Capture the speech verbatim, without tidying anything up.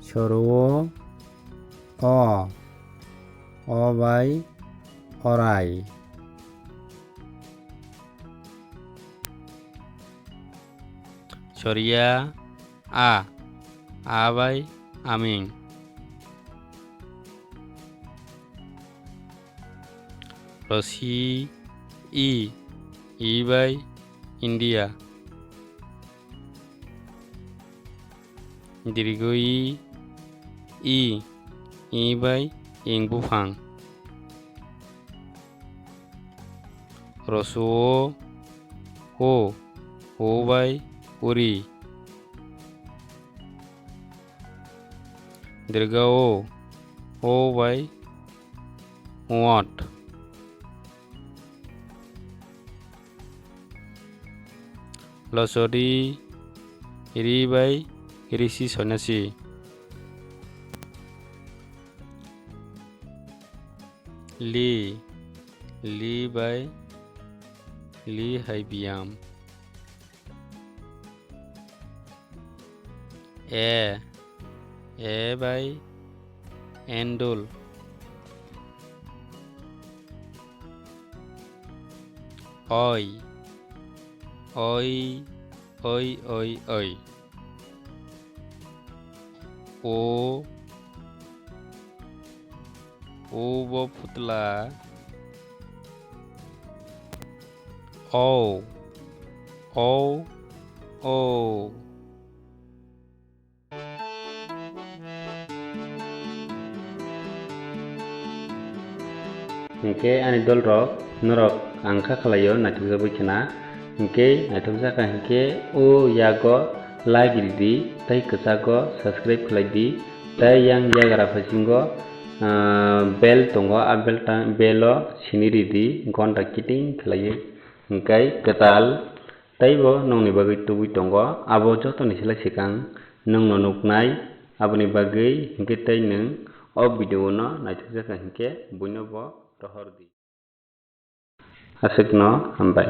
Soro o, o, o bai orai. Soriya a, a bai aming. Rosi i, i bai India. Dirgo i, i, i bai ing buphang. Roso o, o, o bai uri. Dirga o, o bai wot. Losori ri bai risi sonasi. Li, li bai li hai biyam. E, e bai endul. Oi, oi, oi, oi, oi. O, o bo phutla. O, o, o. Hinkhe ani dolrok norok ang kha khlaio naithokjagwi khna. Hinkhe naithokjak kha hinkhe o yago like ridi tei kwchago subscribe khlai di tei yang yagra phasingo, ah, bell tongo, a bell ta-, bell o sini ridi gonta kiting khlaiwi. Hinkhe kwtal teibo nongni bagwi tubui tongo. Abo jotoni slai swkang nwngno nuknai, aboni bagwi hinkhe tei nwng o video no naithokjak kha hinkhe buino bo rohor di. Aswkno hambai.